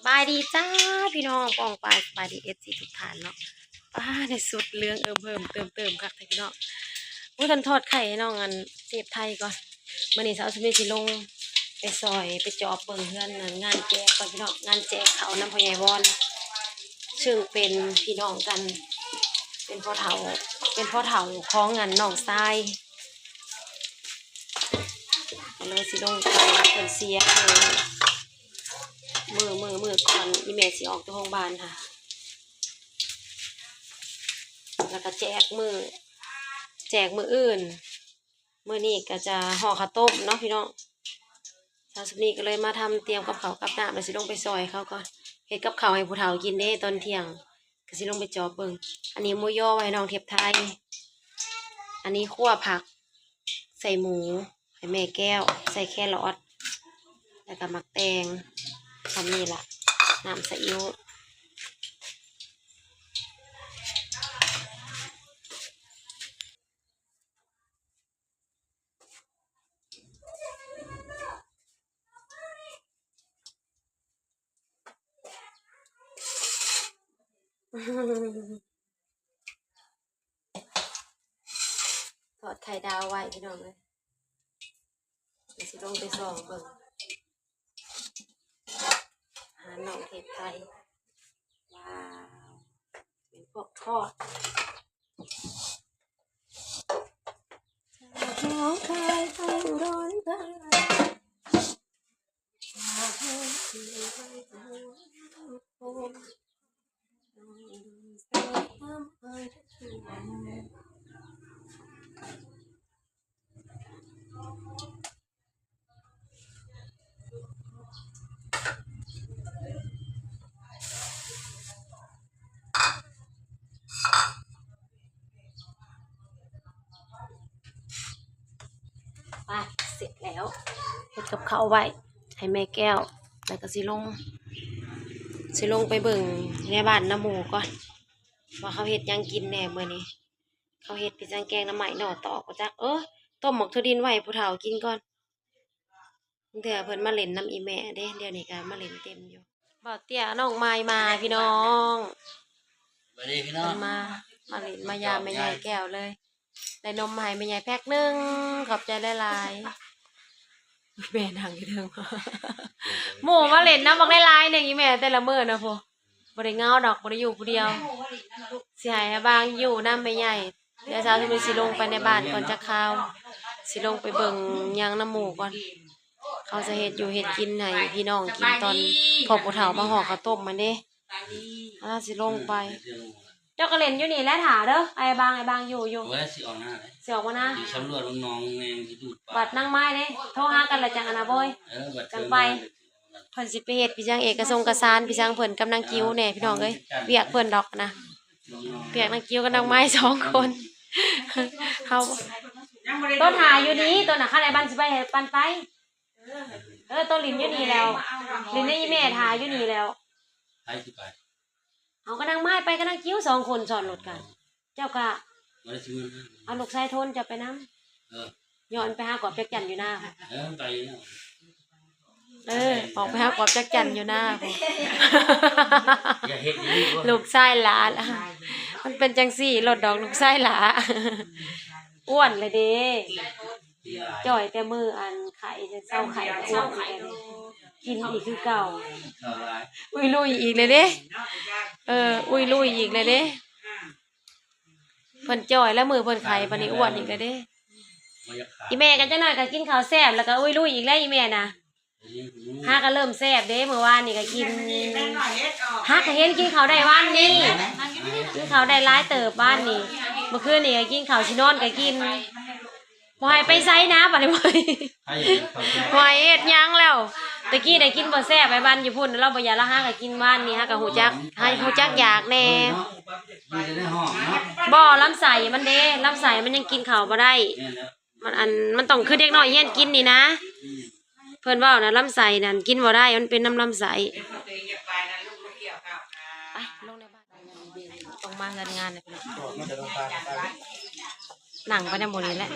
ສະບາຍດີຈ້າພີ່ນ້ອງປ້ອງປາຍ ສະບາຍດີເອັຟຊີທຸກທ່ານເນາະ. ປ້າ ໄດ້ສຸດເຫຼືອງເອີ່ມເພີ່ມເຕີມເຕີມຄັກແທ້ພີ່ນ້ອງ. ໂອ້ຍ ຄັນທອດໄຂ່ໃຫ້ນ້ອງອັນເຊບໄທກ່ອນ. ມື້ນີ້ສາວສຸນີຊິລົງໄປຊ່ອຍໄປຈອບເບິ່ງເຮືອນນັ້ນ ງານແຈກກ່ອນພີ່ນ້ອງ ງານແຈກເຂົ້ານຳພໍ່ໃຫຍ່ວອນ ເຊິ່ງເປັນພີ່ນ້ອງກັນ ເປັນພໍ່ເຖົ້າ ເປັນພໍ່ເຖົ້າຂອງອັນນ້ອງຊາຍ. ກໍເລີຍຊິລົງໄປ ເພິ່ນເສຍມື້ ມື້ ມື້ ມື້ກ່ອນອີ່ແມ່ຊິອອກແຕ່ໂຮງບານຫັ້ນ ແລ້ວກໍແຈກມື້ ແຈກມື້ອື່ນ. ມື້ນີ້ກໍຈະຫໍ່ເຂົ້າຕົ້ມເນາະພີ່ນ້ອງ. ສາວສຸນີກໍເລີຍມາທຳຕຽມກັບເຂົ້າກັບນ້ຳ ແລ້ວຊິລົງໄປຊ່ອຍເຂົາກ່ອນ ເຮັດກັບເຂົ້າໃຫ້ຜູ້ເຖົ້າກິນເດ້ຕອນທ່ຽງ. ກໍຊິລົງໄປຈອບເບິ່ງ. ອັນນີ້ໝູຍໍໄວ້ໃຫ້ນ້ອງເທບໄທ. ອັນນີ້ຂົ້ວຜັກໃສ່ໝູ ໃຫ້ແມ່ແກ້ວ ໃສ່ແຄຣອດ ແລ້ວກໍໝາກແຕງ. ສ່ຳນີ້ລະ ນ້ຳຊາອິ້ວ. ທອດໄຂ່ດາວໄວ້ພີ່ນ້ອງເອີຍ. ດຽວຊິລົງໄປສ່ອງເບິ່ງຮ້ານນ້ອງເທບໄທ. ວ້າວ ເປັນພວກທອດ. ໄປ ເສັດແລ້ວ ເຮັດກັບເຂົ້າໄວ້ໃຫ້ແມ່ແກ້ວ ແລ້ວກໍຊິລົງ ຊິລົງໄປເບິ່ງໃນບ້ານນຳໝູ່ກ່ອນ ວ່າເຂົາເຮັດຫຍັງກິນແດ່ມື້ນີ້. ເຂົາເຮັດເປັນຈັ່ງ ແກງໜໍ່ໄມ້ໜໍ່ຕອກບໍ່ຈັກ. ເອີ ຕົ້ມໝາກຖົ່ວດິນໄວ້ໃຫ້ຜູ້ເຖົ້າກິນກ່ອນ. ບາງເທື່ອເພິ່ນມາຫຼິ້ນນຳອີ່ແມ່ເດ້ ດຽວນີ້ກໍມາຫຼິ້ນເຕັມຢູ່. ບ່າວເຕ້ຍນ້ອງໃໝ່ມາພີ່ນ້ອງ. ສະບາຍດີພີ່ນ້ອງ. ເພິ່ນມາ ມາຫຼິ້ນມາຢາມແມ່ໃຫຍ່ແກ້ວເລີຍ. ໄດ້ນົມມາໃຫ້ແມ່ໃຫຍ່ແພັກໜຶ່ງ ຂອບໃຈຫຼາຍໆ. ແມ່ນັ່ງຢູ່ເທິງ ໝູ່ມາຫຼິ້ນນຳບັກຫຼາຍໆໜຶ່ງ ອີ່ແມ່ແຕ່ລະມື້ນະ ໂພ ບໍ່ໄດ້ເຫງົາດອກ ບໍ່ໄດ້ຢູ່ຜູ້ດຽວ. ຊິໃຫ້ອາບາງຢູ່ນຳແມ່ໃຫຍ່. ດຽວສາວສຸນີຊິລົງໄປໃນບ້ານກ່ອນຈັກຄາວ ຊິລົງໄປເບິ່ງຫຍັງນຳໝູ່ກ່ອນ. ເຂົາຈະເຮັດຢູ່ເຮັດກິນໃຫ້ພີ່ນ້ອງກິນຕອນພວກຜູ້ເຖົ້າມາຫໍ່ເຂົ້າຕົ້ມຫັ້ນເດ້. ອາ ຊິລົງໄປ. ເຈົ້າກໍຫຼິ້ນຢູ່ນີ້ແຫຼະ ຖ້າເດີ ອ້າຍບາງ ອ້າຍບາງຢູ່ ຢູ່. ໂອ້ຍ ຊິອອກນາເດ້ ຊິອອກມານາ ຊິສຳຫຼວດເບິ່ງໜອງແດ່ ຊິດູດປາ. ບັດນາງໄມ້ເດ້ ໂທຫາກັນລະຈັ່ງອັນນະ ໂບຍ. ເອີ ບັດ ຈັ່ງໄປ. ເພິ່ນຊິໄປເຮັດພິສັງເອກະສົງກະສານ ພິສັງເພິ່ນກັບນາງກິ້ວແດ່ພີ່ນ້ອງເອີຍ. ວຽກເພິ່ນດອກນະ ວຽກນາງກິ້ວກັບນາງໄມ້ສອງຄົນ. ເຮົາ ໂຕຖ້າຢູ່ນີ້ ໂຕນະ ຄັນອ້າຍບັນຊິໄປ ໃຫ້ປັ່ນໄປ. ເອີ ໂຕຫຼິ້ນຢູ່ນີ້ແລ້ວ ຫຼິ້ນນຳອີ່ແມ່ຖ້າຢູ່ນີ້ແລ້ວ. ໃຜຊິໄປ? ເຮົາກັບນາງໄມ້ໄປກັບນາງກິ້ວສອງຄົນຊ້ອນລົດກັນ. ເຈົ້າກະ ບໍ່ໄດ້ຊື້ເງິນ ເອົາລູກຊາຍໂທນເຈົ້າໄປນຳ. ເອີ ຍ້ອນໄປຫາກອບຈັກຈັ່ນຢູ່ນາ. ເອີ ໄປຢູ່ນາ. ເອີ ອອກໄປຫາກອບຈັກຈັ່ນຢູ່ນາ. ຢ່າເຮັດຢ່ານີ້ ລູກຊາຍຫຼ້າ ມັນເປັນຈັ່ງຊີ້ໂລດດອກ ລູກຊາຍຫຼ້າ. ອ້ວນແລ້ວເດ້ ຈ່ອຍແຕ່ມື້ອັນໄຂ້ ເຊົາໄຂ້ ອ້ວນອີກແລ້ວເດ້ ກິນອີກຄືເກົ່າ. ອຸຍລຸຍອີກແລ້ວເດ້. ເອີ ອຸຍລຸຍອີກແລ້ວເດ້. ເພິ່ນຈ່ອຍແລ້ວ ມື້ເພິ່ນໄຂ້ ບາດນີ້ອ້ວນອີກແລ້ວເດ້. ອີ່ແມ່ກໍຈັກໜ້ອຍກໍກິນເຂົ້າແຊບ ແລ້ວກໍອຸຍລຸຍອີກແລ້ວ ອີ່ແມ່ນະ. ຫາກໍເລີ່ມແຊບເດ້ ມື້ວານນີ້ກໍກິນ ຫາກໍເຫັນກິນເຂົ້າໄດ້ວານນີ້ ກິນເຂົ້າໄດ້ຫຼາຍເຕີບວານນີ້. ມື້ຄືນນີ້ກໍກິນເຂົ້າ ຊິນອນກໍກິນ. ບໍ່ໃຫ້ໄປໃສນະ ບາດນີ້ ບໍ່ໃຫ້ເຮັດຫຍັງແລ້ວ. ຕະກີ້ໄດ້ກິນບໍ່ແຊບ ໄອ້ບັນຢູ່ພຸ້ນ ລາວບໍ່ຢາກ ລາວຫາກໍກິນວານນີ້ ຫາກໍຮູ້ຈັກ ຫາຮູ້ຈັກຢາກແດ່. ບໍ່ ລຳໄສ້ມັນເດ້ ລຳໄສ້ມັນຍັງກິນເຂົ້າບໍ່ໄດ້. ມັນ ອັນ ມັນຕ້ອງຄືເດັກນ້ອຍຮຽນກິນນີ້ນະ. ເພິ່ນເວົ້ານະ ລຳໄສ້ນັ້ນກິນບໍ່ໄດ້ ມັນເປັນນຳລຳໄສ້. ໄປ ລົງໃນບ້ານ ຕ້ອງມາເຮືອນງານແຫຼະພີ່ນ້ອງ ນັ່ງໄປນຳໝູ່ນີ້ແຫຼະ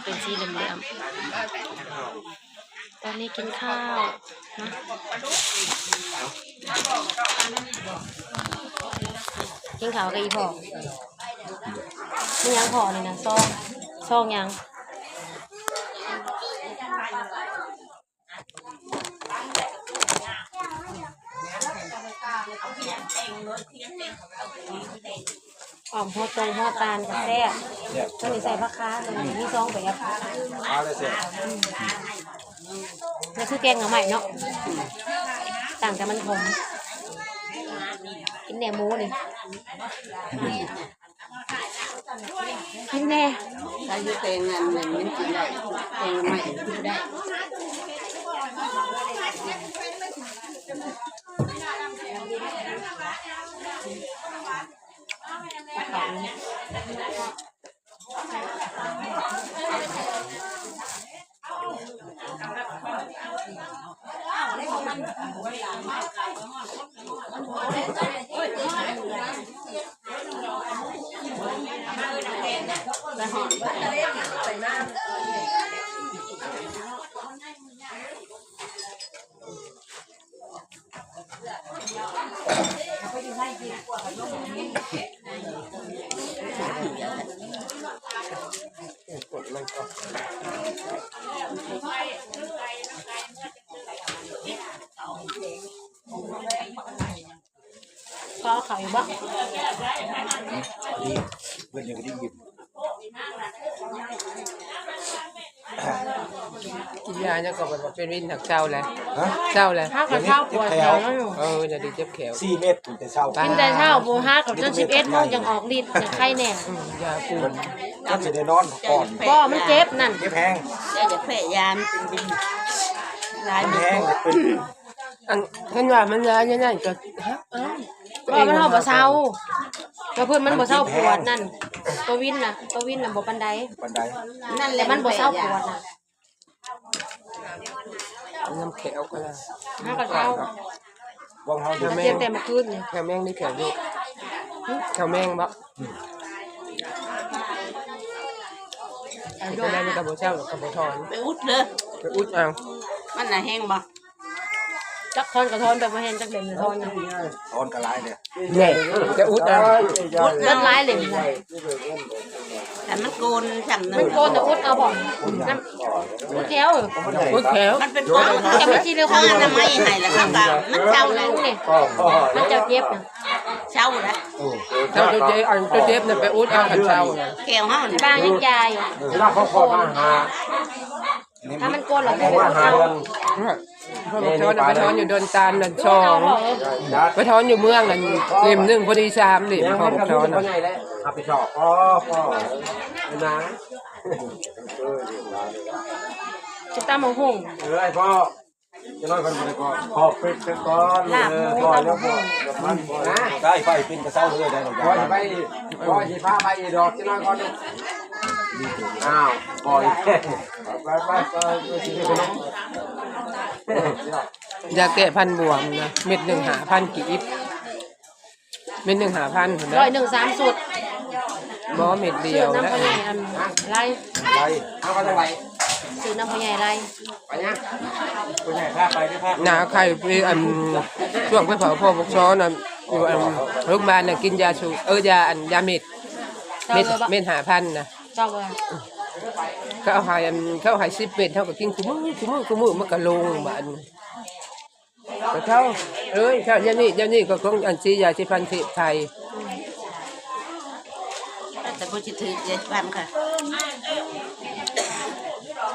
ເປັນສີ່ຫຼ່ຽມໆ. ຕອນນີ້ກິນເຂົ້າເນາະ ກິນເຂົ້າກັບອີ່ພໍ່. ມີຫຍັງພໍ່ນີ້ນະ? ຊອງ ຊອງຫຍັງ? ອ້ອມຫົວຕົງຫົວຕານກໍແຊບ. ແຊບ ຕົວນີ້ໃສ່ຜັກຄາ ຕົວນີ້ມີສອງແບບ. ຄາແລ້ວແຊບ. ນີ້ຄືແກງໜໍ່ໄມ້ເນາະ ຕ່າງແຕ່ມັນຂົມ. ກິນແໜມໝູນີ້. ກິນແດ່. ຖ້າຢູ່ແກງອັນນັ້ນມັນກິນໄດ້ ແກງໜໍ່ໄມ້ກິນໄດ້. ພໍເຂົ້າຢູ່ບໍ່? ດີ ເພິ່ນຍັງບໍ່ໄດ້ອີ່ມ. ກິນຢາຫຍັງກໍບໍ່ເປັນ ວິນ ເຊົາແລ້ວ. ຮະ? ເຊົາແລ້ວ. ເຮົາກໍເຊົາປວດແຂວຢູ່. ເອີ ດຽວນີ້ເຈັບແຂວ. ສີ່ເມັດ ກິນແຕ່ເຊົ້າ ກິນແຕ່ເຊົ້າ ບໍ່ຫາກັບຈົນສິບເອັດໂມງຈັ່ງອອກລິດ ຈັ່ງໄຄແນ່. ອືມ ຢາປູ ມັນຊິໄດ້ນອນກ່ອນ. ບໍ່ ມັນເຈັບນັ້ນ ເຈັບແຮງ. ເຈົ້າຢາກແພ້ຢາ ມັນເປັນວິນຫຼາຍ ມັນແຮງ ເປັນ ອັນ ເຫັນວ່າມັນຫຼາຍຢູ່ນັ້ນກໍ ຮະ ເອີ ເພາະວ່າມັນເຮົາບໍ່ເຊົາ ວ່າເພິ່ນມັນບໍ່ເຊົາປວດນັ້ນ. ຕົວວິນນະ ຕົວວິນນະບໍ່ປານໃດ ປານໃດ ນັ້ນແຫຼະ ແຕ່ມັນບໍ່ເຊົາປວດນະ. ນ້ຳແຂວກໍໄດ້ ເຮົາກໍເຊົາ ຂຽວແມ່ງ ແຕ່ມື້ຄືນນີ້ ແຂວແມ່ງນີ້ແຂວຢູ່ ຫຶ ແຂວແມ່ງບໍ່? ອືມ ເຮັດຈັ່ງໃດມັນກໍບໍ່ເຊົາ ກໍບໍ່ຖອນ ໄປອຸດເດີ ໄປອຸດເອົາ. ມັນໜ້າແຮງບໍ່? ຈັກຖອນກໍຖອນໄປ ບໍ່ແຮງຈັກເຫຼັ້ມຖອນນະ ຖອນກໍຫຼາຍເດ້. ແນ່ ຈະອຸດເອົາ ເບິດຫຼາຍເຫຼັ້ມນະ. ຄັນມັນໂກນຊ້ຳນະ ມັນໂກນນະ ອຸດເອົາບໍ່? ນຳ ອຸດແຂວ ອຸດແຂວ ມັນເປັນປອກ ແຕ່ມັນຊິເລີຍ ເຂົາອະນາໄມໃຫ້ລະ ເຂົາກໍມັນເຊົາແລ້ວນີ້ ມັນຈະເຈັບນະ ເຊົາແລ້ວ. ເຈົ້າ ຕົວເຈັບ ອັນຕົວເຈັບນະໄປອຸດເອົາຄັນເຊົານະ ແຂວເຮົານະ ບາງຍັງຢາຢູ່ ເວລາເຂົາຄອດມາຫາ ຖ້າມັນໂກນແລ້ວມັນຊິເລີຍ ເຂົາອະນາໄມ ພໍ່ບັກຊອນນະໄປຖອນຢູ່ດອນຕານນັ້ນສອງ ໄປຖອນຢູ່ເມືອງນັ້ນເຫຼັ້ມໜຶ່ງ ພໍດີສາມເຫຼັ້ມ ພໍ່ບັກຊອນນະ ຮັບຜິດຊອບ. ອໍ ພໍ່ ນາ ຊິຕຳບັກຫຸ່ງ ເອີ ພໍ່ ຈະນ້ອຍເພິ່ນບໍ່ໄດ້ກໍ ຂໍປິດໄປກ່ອນ ລາບໝູ ເອີ ຕຳບັກຫຸ່ງ ນະ ໄດ້ໄປ ເປັນກະເຊົາເລີຍ ໄດ້ບໍ່? ຂໍຊິໄປ ຂໍຊິພາໄປອີກດອກ ຈະນ້ອຍກ່ອນ. ອ້າວ ບໍ່ອີກ ໄປ ໄປ ໄປ ໄປ ຊິໄດ້ຂະໜົມ. ຢາແກ້ພັນບວມນະ ເມັດໜຶ່ງຫ້າພັນກີບ ເມັດໜຶ່ງຫ້າພັນພຸ້ນນະ ຮ້ອຍໜຶ່ງສາມຊຸດ. ບໍ່ ເມັດດຽວ ຊື້ນຳພໍ່ໃຫຍ່ອັນໄລ ໄລ ເອົາໄປທາງໃດ? ຊື້ນຳພໍ່ໃຫຍ່ໄລ ໄປຫຍັງ? ຜູ້ໃຫຍ່ພາໄປ ໄປພາ ນາໄຂ່ໄປ ອັນ ຊ່ວງໄປເຜົາພໍ່ບັກຊອນນັ້ນ ຢູ່ອັນໂຮງບານນະ ກິນຢາສູບ ເອີ ຢາອັນ ຢາເມັດ ເມັດ ເມົາບໍ່? ເມັດຫ້າພັນນະ ເຈົ້າບໍ່? ເຂົາເອົາໃຫ້ອັນ ເຂົາເອົາໃຫ້ສິບເມັດ ເຮົາກໍກິນຄູ່ມື້ ຄູ່ມື້ ຄູ່ມື້ ມັນກໍລົງບາດນີ້. ກໍເຊົາ ເອີຍ ເຊົາ ດຽວນີ້ ດຽວນີ້ກໍຂອງອັນສີຢາສີຟັນເທບໄທ ແຕ່ບໍ່ຊິຖືກຢາສີຟັນຄ່ະ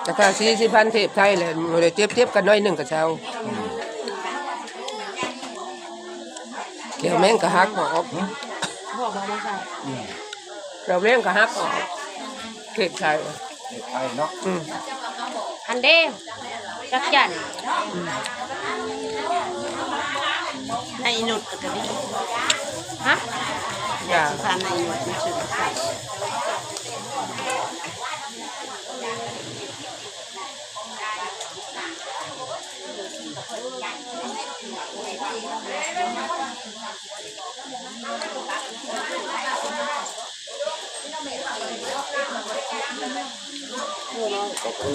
ແຕ່ຖ້າສີ ສີຟັນເທບໄທແຫຼະ ບໍ່ໄດ້ເຈັບ ເຈັບກັນໜ້ອຍໜຶ່ງກໍເຊົາ. ແຂວແມງກໍຫັກອອກ ບໍ່ ບໍ່ ບໍ່ເຊົາ. ແລ້ວແມ່ງກໍຫັກອອກ ເຂດໄທ ເຂດໄທເນາະ ອືມ ອັນເດ້ ຈັກຈັ່ນ ໃນນຸດກໍດີ ຮະ ຢາສີຟັນໃນນຸດມັນຊື່ ຂອບຄຸນ.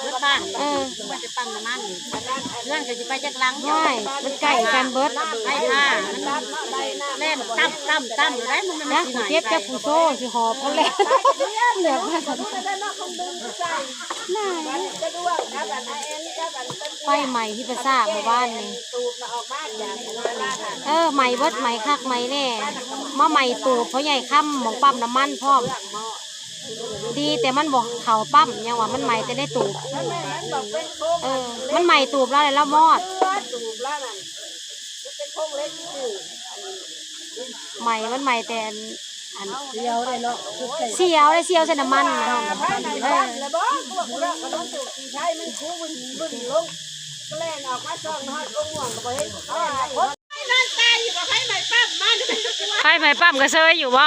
ເບິດບ້ານ ເອີ ບໍ່ໄດ້ປ້ຳນ້ຳມັນ ເຮືອນກໍຊິໄປຈັກຫຼັງ ໂອ້ຍ ມັນໃກ້ກັນເບິດ ໄຟຟ້າມັນແລ່ນຕັ້ມໆໆ ໄດ້ ມັນ ມັນ ນະ ຊິໄໝ້ ເຈັບຈັກຜູ້ໂຊຊິຫອບເຂົາແລ້ວ ໄຟໄໝ້ທີ່ປາສາດມື້ວານນີ້ ເອີ ໄໝ້ເບິດ ໄໝ້ຄັກໄໝ້ແນ່ ມາໄໝ້ຕູບພໍ່ໃຫຍ່ຄຳ ໝ່ອງປ້ຳນ້ຳມັນພ້ອມ. ດີແຕ່ມັນບໍ່ເຂົ້າປ້ຳ ຫຍັງວ່າມັນໄໝ້ແຕ່ໃນຕູບ ເອີ ມັນໄໝ້ຕູບລາວແລ້ວລາວມອດ ໄໝ້ ມັນໄໝ້ແຕ່ອັນ ອັນ ສຽວເດ້ເນາະ ສຽວເດ້ ສຽວໃສ່ນ້ຳມັນນະ ເອີ. ໄຟໄໝ້ປ້ຳກະເຊີຍຢູ່ບໍ?